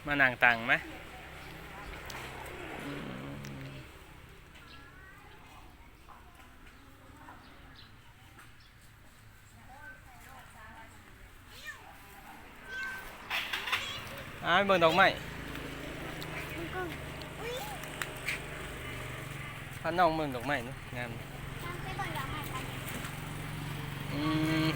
ມານັ່ງຕັ່ງໄໝ? ອາ ເບິ່ງດອກໄມ້ ພານ້ອງເບິ່ງດອກໄມ້ເນາະ ງາມ. ອືມ.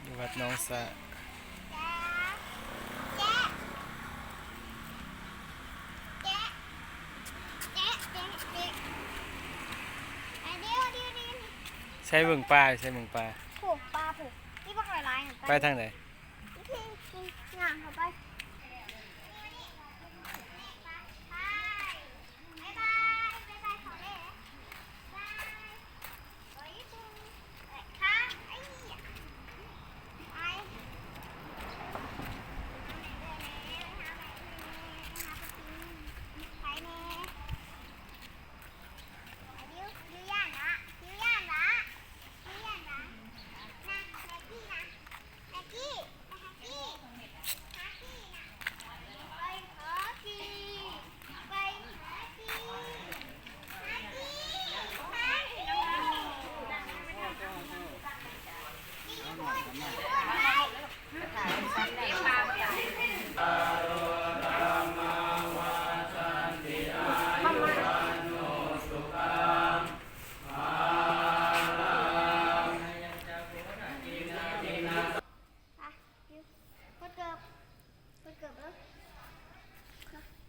ຢູ່ວັດໜອງສະ ໃສ່ເບິ່ງປາ ໃສ່ເບິ່ງປາ ຜູ້ປາຜູ້ ມີບັກຫຼາຍໆ ໄປທາງໃດ? ຍ່າງເຂົ້າໄປ.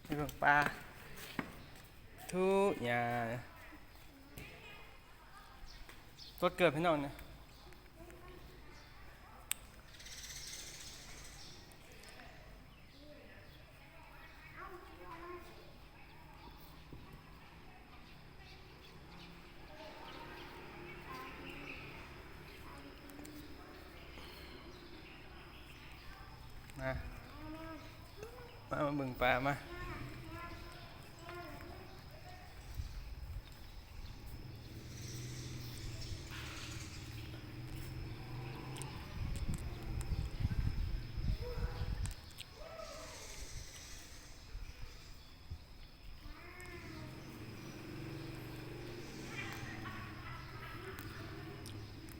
ໄປເບິ່ງປາ ທຸຍາ ກົດເກີບໃຫ້ນ້ອງແດ່. ມາ ມາ ມາເບິ່ງປາ ມາ.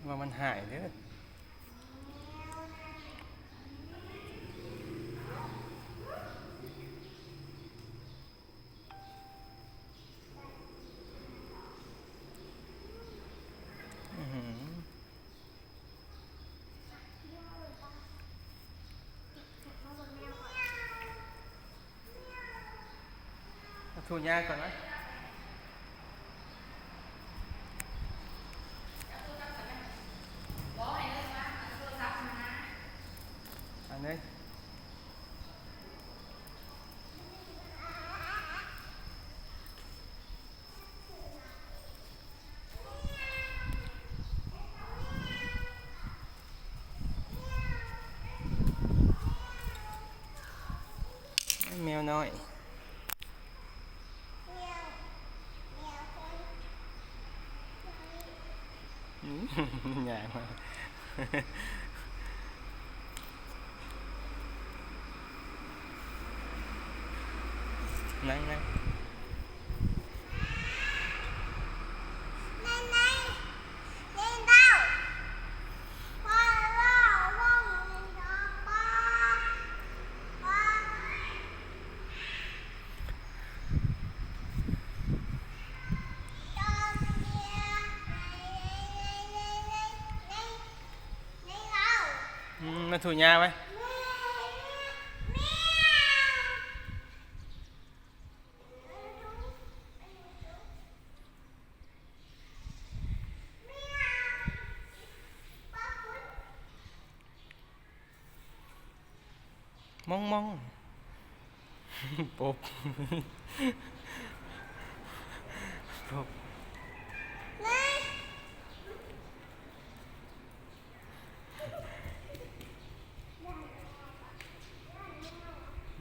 ວ່າມັນຫາຍເດີ້. ເອົາຖົງຢາກ່ອນນະ ອັນນີ້. ແມວນ້ອຍ ອືມ ຍ່າງມາ ນັ່ງ ນັ່ງ. ອືມ ມາຖູຫຍ້າໄວ້. ມອງໆ ປົບ ປົບ.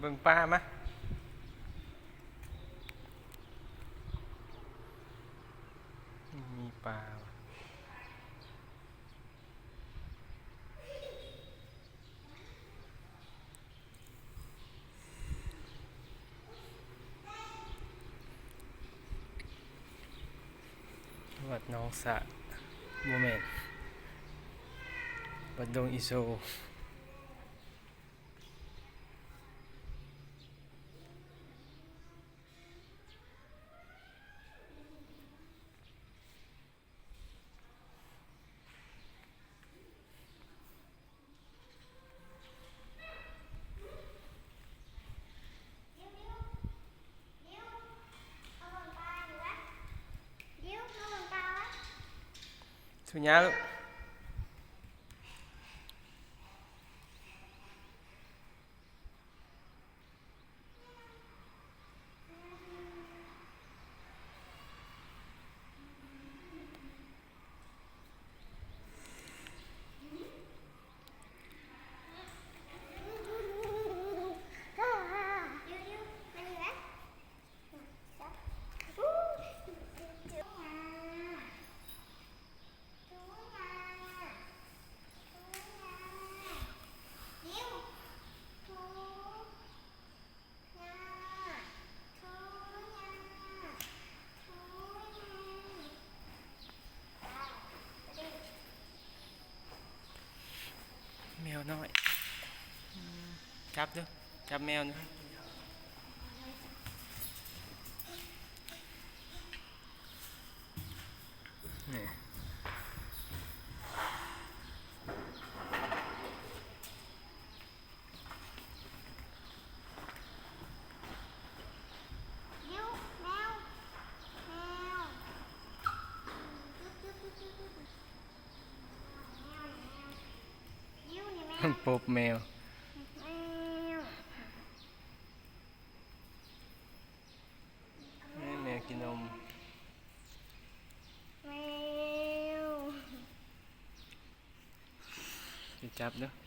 ເບິ່ງປາມາ ມີປາ. ວັດໜອງສະ ບໍ່ແມ່ນ ວັດດົງອີໂຊ. ສຸຍາລູກ. ແມວນ້ອຍ ອືມ ຈັບເດີ້ ຈັບແມວນີ້ ນີ້. ປົບແມວ ແມ່ ແມ່ກິນນົມ ແມວ ໄປຈັບເດີ້.